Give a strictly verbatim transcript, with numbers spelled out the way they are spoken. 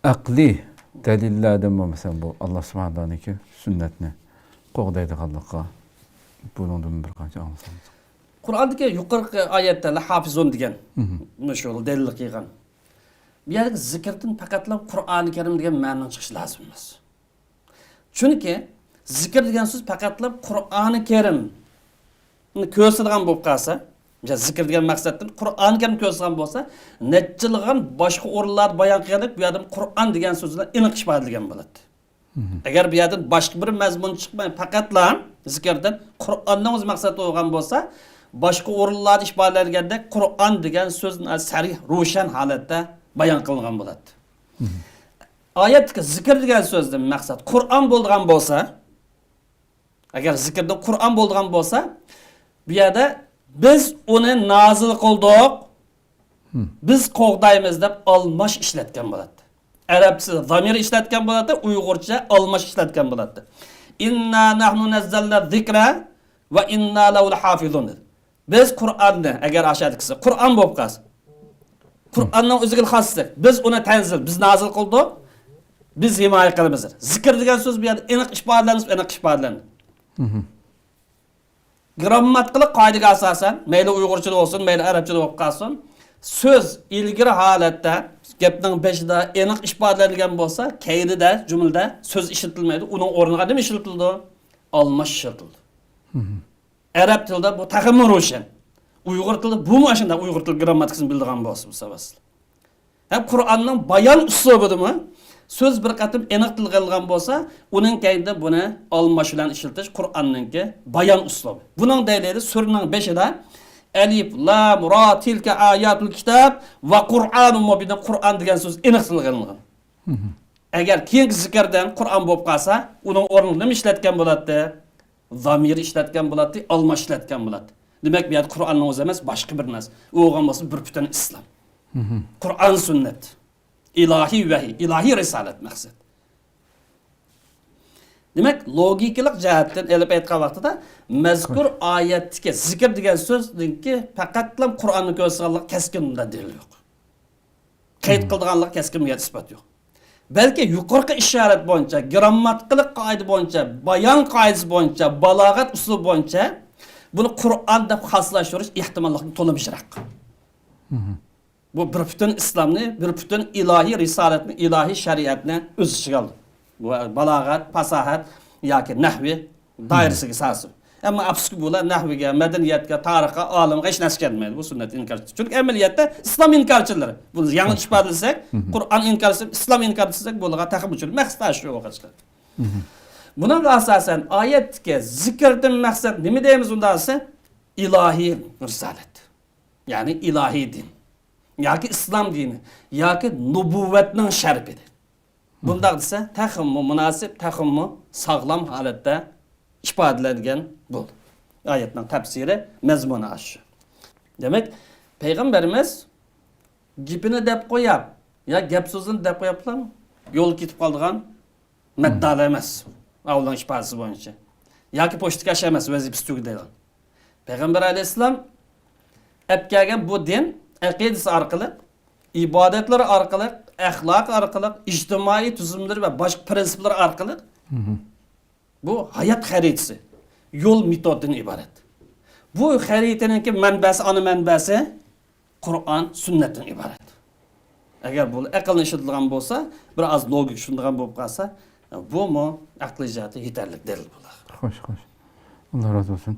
ئەقلىي دەلىللەردىنمۇ، مەسىلەن، بۇ ئاللا سۇبھانەھۇ ۋە تائالانىڭكى سۈننەتنى قوغدايدىغانلىققا بۇنىڭدىن بىر قانچە ئاڭلىساڭىز. قۇرئاندىكى يۇقىرىقى ئايەتتە «لەھافىزۇن» دېگەن، مۇشۇ دەلىل قىلغان. بۇ يەردىكى زىكىردىن پەقەتلا قۇرئانى كەرىم دېگەن مەنىنىڭ چىقىشى لازىم ئەمەس. چۈنكى زىكىر دېگەن سۆز پەقەتلا قۇرئانى كەرىمنى كۆرسىتىدىغان بولۇپ قالسا، مىسال، زىكىر دېگەن مەقسەتتىن قۇرئانى كەرىم كۆرسىتىدىغان بولسا، نەچچىلىغان باشقا ئورۇنلاردا بايان قىلغاندەك، بۇ يەردىمۇ قۇرئان دېگەن سۆز بىلەن ئېنىق ئىپادىلىگەن بولاتتى. ئەگەر بۇ يەردىن باشقا بىر مەزمۇن چىقماي، پەقەتلا زىكىردىن قۇرئاننىڭ ئۆزى مەقسەت بولغان بولسا، باشقا ئورۇنلاردا ئىپادىلەنگەندەك قۇرئان دېگەن سۆز سەرىھ، روشەن ھالەتتە بايان قىلىنغان بولاتتى. ئايەتتىكى زىكىر دېگەن سۆزدىن مەقسەت قۇرئان بولىدىغان بولسا، ئەگەر زىكىردىن قۇرئان بولىدىغان بولسا، بۇ يەردە «بىز ئۇنى نازىل قىلدۇق، بىز قوغدايمىز» دەپ ئالماش ئىشلەتكەن بولاتتى. ئەرەبچىدە زامىر ئىشلەتكەن بولاتتى، ئۇيغۇرچە ئالماش ئىشلەتكەن بولاتتى. «ئىننا نەھنۇ نەززەلنە زىكرە ۋە ئىننا لەھۇ لەھافىزۇن» دېدى. «بىز قۇرئاننى»، ئەگەر ئاشۇ يەردىكىسى قۇرئان بولۇپ قالسا، قۇرئاننىڭ ئۆزىگىلا خاسلىق. «بىز ئۇنى تەنزىل، بىز نازىل قىلدۇق، بىز ھىمايە قىلىمىز» دېدى. زىكىر دېگەن سۆز بۇ يەردە ئېنىق ئىپادىلەندى، ئېنىق ئىپادىلەندى. گىرامماتىكىلىق قائىدىگە ئاساسەن، مەيلى ئۇيغۇرچىدا بولسۇن، مەيلى ئەرەبچىدە بولۇپ قالسۇن، سۆز ئىلگىرى ھالەتتە، گەپنىڭ بېشىدا ئېنىق ئىپادىلەنگەن بولسا، كەينىدە، جۈملىدە سۆز ئىشلىتىلمەيدۇ. ئۇنىڭ ئورنىغا نېمە ئىشلىتىلىدۇ؟ ئالماش ئىشلىتىلىدۇ. ئەرەب تىلىدا بۇ تېخىمۇ روشەن. ئۇيغۇر تىلىدا بۇمۇ ئاشۇنداق، ئۇيغۇر تىلى گىرامماتىكىسىنى بىلىدىغان بولسا، بۇ سەۋەبلىك. ھەم قۇرئاننىڭ بايان ئۇسلۇبىدىمۇ سۆز بىر قېتىم ئېنىق تىلغا ئېلىنغان بولسا، ئۇنىڭ كەينىدە بۇنى ئالماش بىلەن ئىشلىتىش قۇرئاننىڭكى بايان ئۇسلۇبى. بۇنىڭ دەلىلى سۈرىنىڭ بېشىدا «ئەلىف، لام، را، تىلكە ئاياتۇل كىتاب ۋە قۇرئانۇن مۇبىن»، قۇرئان دېگەن سۆز ئېنىق تىلغا ئېلىنغان. ئەگەر كېيىنكى زىكىردىن قۇرئان بولۇپ قالسا، ئۇنىڭ ئورنىغا نېمە ئىشلەتكەن بولاتتى؟ زامىر ئىشلەتكەن بولاتتى، ئالماش ئىشلەتكەن بولاتتى. دېمەك، بۇ يەردە قۇرئاننىڭ ئۆزى ئەمەس، باشقا بىر نەرسە. ئۇ بولغان بولسا بىر پۈتۈن ئىسلام. قۇرئان سۈننەت، ئىلاھىي ۋەھىي، ئىلاھىي رىسالەت مەقسەت. دېمەك، لوگىكىلىق جەھەتتىن ئېلىپ ئېيتقان ۋاقتىدا، مەزكۇر ئايەتتىكى زىكىر دېگەن سۆزنىڭكى پەقەتلا قۇرئاننى كۆرسىتىدىغانلىقى كەسكىن دەلىل يوق. قەيت قىلىدىغانلىقى كەسكىن بىر ئىسپات يوق. بەلكى يۇقىرىقى ئىشارەت بويىچە، گىرامماتىكىلىق قائىدە بويىچە، بايان قائىدىسى بويىچە، بالاغەت ئۇسلۇبى بويىچە بۇنى قۇرئان دەپ خاسلاشتۇرۇش ئېھتىماللىقى تولىمۇ يىراق. بۇ بىر پۈتۈن ئىسلامنى، بىر پۈتۈن ئىلاھىي رىسالەتنى، ئىلاھىي شەرىئەتنى ئۆز ئىچىگە ئالدى. بۇ بالاغەت، پاساھەت ياكى نەھۋى دائىرىسىگە سالسۇن. ئەمما ئەپسۇسكى، بۇلار نەھۋىگە، مەدەنىيەتكە، تارىخقا، ئالىمغا ھېچ نەرسە كەلمەيدۇ. بۇ سۈننەت ئىنكارچىلىرى. چۈنكى ئەمەلىيەتتە ئىسلام ئىنكارچىلىرى. بۇنى يېڭى ئىپادىلىسەك، قۇرئان ئىنكارچىلىرى، ئىسلام ئىنكارچىلىرى دېسەك، بۇلارغا تېخىمۇ چۈشىنىدۇ. مەقسەت شۇ ئوخشاشلا. بۇنىڭغا ئاساسەن، ئايەتتىكى زىكىردىن مەقسەت نېمە دەيمىز ئۇنداق دېسە، ئىلاھىي رىسالەت. يەنى ئىلاھىي دىن. ياكى ئىسلام دىنى. ياكى نۇبۇۋۋەتنىڭ شەرىپى. بۇنداق دېسە، تېخىمۇ مۇناسىپ، تېخىمۇ ساغلام ھالەتتە ئىپادىلەنگەن بۇ ئايەتنىڭ تەپسىرى، مەزمۇنى ئاشۇ. دېمەك، پەيغەمبىرىمىز گېپىنى دەپ قويۇپ، يا گەپ سۆزىنى دەپ قويۇپلا يول كېتىپ قالىدىغان مەددالار ئەمەس، ئاۋۇلنىڭ ئىپادىسى بويىچە. ياكى پوچتىكاش ئەمەس، ۋەزىپىسى تۈگىدى. پەيغەمبەر ئەلەيھىسسالام ئەپ كەلگەن بۇ دىن ئەقىدىسى ئارقىلىق، ئىبادەتلىرى ئارقىلىق، ئەخلاقى ئارقىلىق، ئىجتىمائىي تۈزۈملىرى ۋە باشقا پىرىنسىپلىرى ئارقىلىق بۇ ھايات خەرىتىسى، يول مېتودتىن ئىبارەت. بۇ خەرىتىنىڭكى مەنبەسى، ئانا مەنبەسى قۇرئان، سۈننەتتىن ئىبارەت. ئەگەر بۇ ئەقىلنى ئىشلىتىدىغان بولسا، بىر ئاز لوگىكا چۈشىنىدىغان بولۇپ قالسا، بۇمۇ ئەقلىي جەھەتتىن يېتەرلىك دەلىل بولار. خوش، خوش. ئاللا رازى بولسۇن.